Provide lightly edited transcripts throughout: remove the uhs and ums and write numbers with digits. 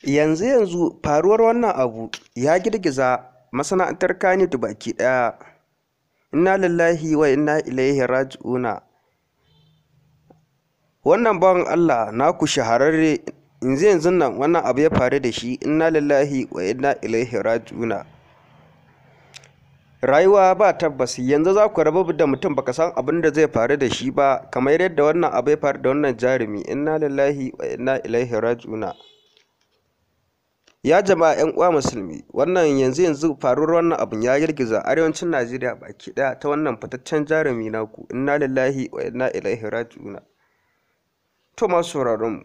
Yanzu-yanzu faruwar wannan abu ya girgiza masana'antar Kannywood baki ɗaya. Inna lillahi wa inna ilaihi raji'una. Wannan bawan Allah naku shahararre, yanzu-yanzun nan wannan abu ya faru da shi. Inna lillahi wa inna ilaihi raji'una. Rayuwa ba tabbas, yanzu za ku rabu da mutum baka san abin da zai faru da shi ba, kamar yadda wannan abu ya faru da wannan jarumi. Inna lillahi wa inna ilaihi raji'una. Ya jama'a 'yan uwa musulmi, wannan yanzu-yanzu faruwar wannan abun ya girgiza arewacin Najeriya baki ɗaya ta wannan fitaccen jarumi naku. Inna lillahi wa inna ilaihi raji'una. To masu sauraron mu,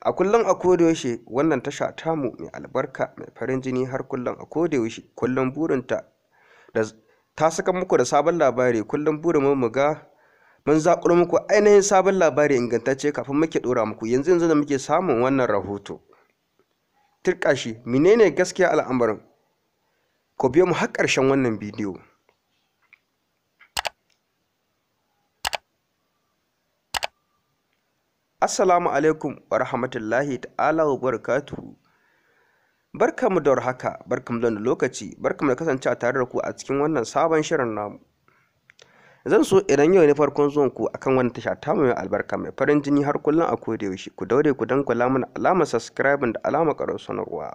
a kullum a koda yaushe wannan tasha tamu mai albarka mai farin jini har kullum a koda yaushe kullum burinta da ta saka muku da sabon labari, kullum burin mu ga mun zaƙulo muku ainihin sabon labari ingantacce kafin muke ɗora muku. Yanzu yanzu da muke samun wannan rahoto. Turƙashi, menene gaskiya al'amarin? Ku biyo mu har ƙarshen wannan bidiyo. Assalamu alaikum wa rahmatullahi ta'ala wa barakatuhu. Barkanmu da warhaka, barkanmu da wannan lokaci, barkanmu da kasancewa tare da ku a cikin wannan sabon shirin namu. Zan so idan yau ne farkon zuwan ku akan wannan tasha tamu mai albarka mai farin jini har kullum a koda yaushe, ku daure ku dangwala mana alamar subscribing da alamar ƙarar sanarwa.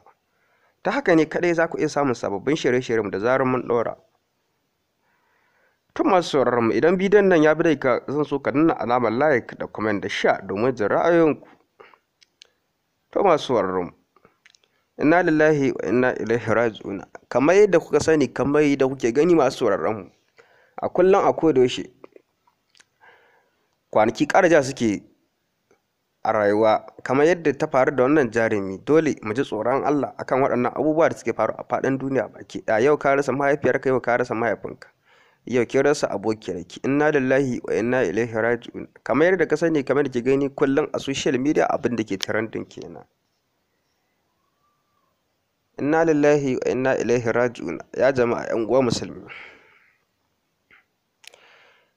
Ta haka ne kaɗai za ku iya samun sababbin shirye-shiryenmu da zarar mun ɗora. To masu sauraron mu, idan bidiyon nan ya bi ka, zan so ka danna alamar like da comment da share domin jin ra'ayoyinku. To masu sauraron mu, inna lillahi wa inna ilaihi raji'un. Kamar yadda kuka sani, kamar yadda kuke gani masu sauraron mu, a kullum a koda yaushe kwanaki ƙara ja suke a rayuwa, kamar yadda ta faru da wannan jarumi. Dole mu ji tsoron Allah akan waɗannan abubuwa da suke faru a faɗin duniya baki ɗaya. Yau ka rasa mahaifiyarka, yau ka rasa mahaifinka, yau kin rasa abokiyarki. Inna lillahi wa inna ilaihi raji'un. Kamar yadda ka sani, kamar da ke gani kullum a social media abin da ke trending kenan. Inna lillahi wa inna ilaihi raji'un. Ya jama'a 'yan uwa musulmi.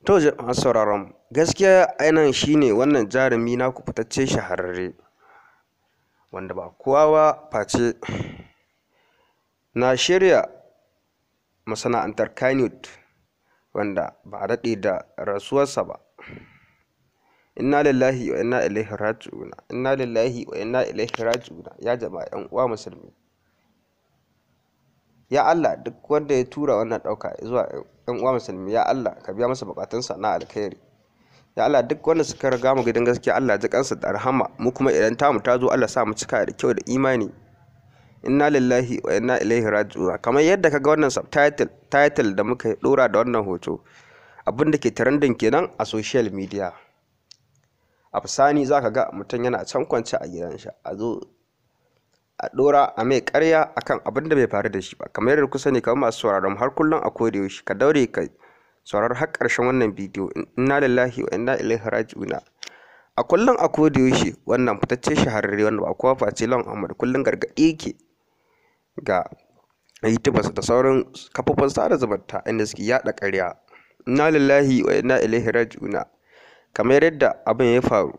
To jama'a sauraron mu, gaskiya ainihin shine wannan jarumi naku fitacce shahararre wanda ba kowa ba face na shirya masana'antar Kannywood, wanda ba a daɗe da rasuwarsa ba. Inna lillahi wa inna ilaihi raji'un. Inna lillahi wa inna ilaihi raji'un. Ya jama'a 'yan uwa musulmi. Ya Allah, duk wanda ya tura wannan ɗauka zuwa 'yan uwa musulmi, ya Allah ka biya masa buƙatunsa na alkhairi. Ya Allah, duk wanda suka riga mu gidan gaskiya, Allah ji kansu da rahama. Mu kuma idan tamu ta zo, Allah sa mu cika da kyau da imani. Inna lillahi wa inna ilaihi raji'un. Kamar yadda kaga wannan subtitle title da muka dora da wannan hoto, abin da ke trending kenan a social media. A bisani za ka ga mutum yana can kwance a gidansa, a zo a dora a mai ƙarya akan abin da bai faru da shi ba. Kamar yadda kusa ne, kamar masu sauraron har kullum a koda yaushe, ka daure ka saurari har ƙarshen wannan bidiyo. Inna lillahi wa inna ilaihi raji'un. A kullum a koda yaushe wannan fitacce shahararre wanda ba kowa face Lawan Ahmad kullum gargaɗi yake ga YouTubers da sauran kafofin sada zumunta inda suke yaɗa ƙarya. Inna lillahi wa inna ilaihi raji'un. Kamar yadda abin ya faru,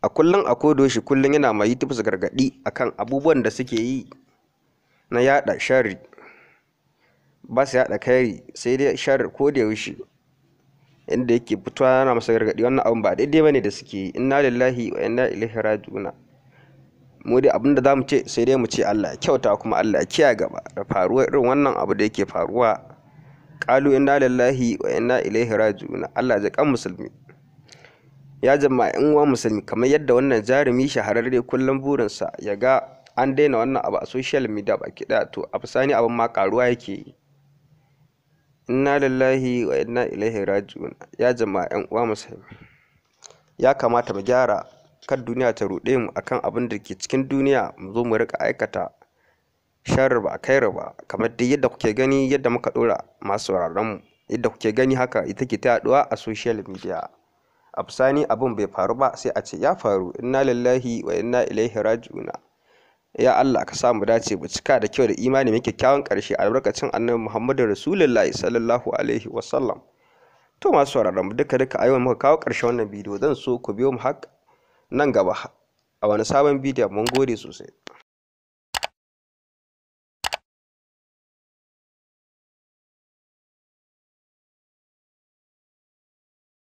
a kullum a koda yaushe kullum yana ma YouTubers gargaɗi akan abubuwan da suke yi na yaɗa sharri. Ba su yaɗa kairi sai dai sharri ko da yaushe, inda yake fitowa yana masa gargaɗi wannan abun ba daidai bane da suke yi. Inna lillahi wa inna ilaihi raji'un. Mu dai abin da zamu ce sai dai mu ce Allah ya kyauta kuma Allah ya kiyaye gaba da faruwar irin wannan abu da yake faruwa. Qalu inna lillahi wa inna ilaihi raji'un. Allah ya ji kan musulmi. Ya jama'a 'yan uwa musulmi, kamar yadda wannan jarumi shahararre kullum burinsa ya ga an daina wannan abu a social media baki ɗaya, to a bisani abin ma ƙaruwa yake yi. Inna lillahi wa inna ilaihi raji'un. Ya jama'a 'yan uwa musulmi, ya kamata mu gyara kar duniya ta ruɗe mu akan abin da ke cikin duniya, mu zo mu riƙa aikata sharri ba kairi ba. Kamar dai yadda kuke gani, yadda muka ɗora masu sauraron mu, yadda kuke gani haka ita ke ta yaɗuwa a social media. A bisani abin bai faru ba sai a ce ya faru. Inna lillahi wa inna ilaihi raji'un. Ya Allah ka sa mu dace mu cika da kyau da imani mai kyakkyawan ƙarshe, albarkacin Annabi Muhammadu Rasulullahi sallallahu alaihi wasallam. To masu sauraron mu, duka duka a yau muka kawo ƙarshen wannan bidiyo. Zan so ku biyo mu har nan gaba. A wani sabon bidiyon. Mun gode sosai.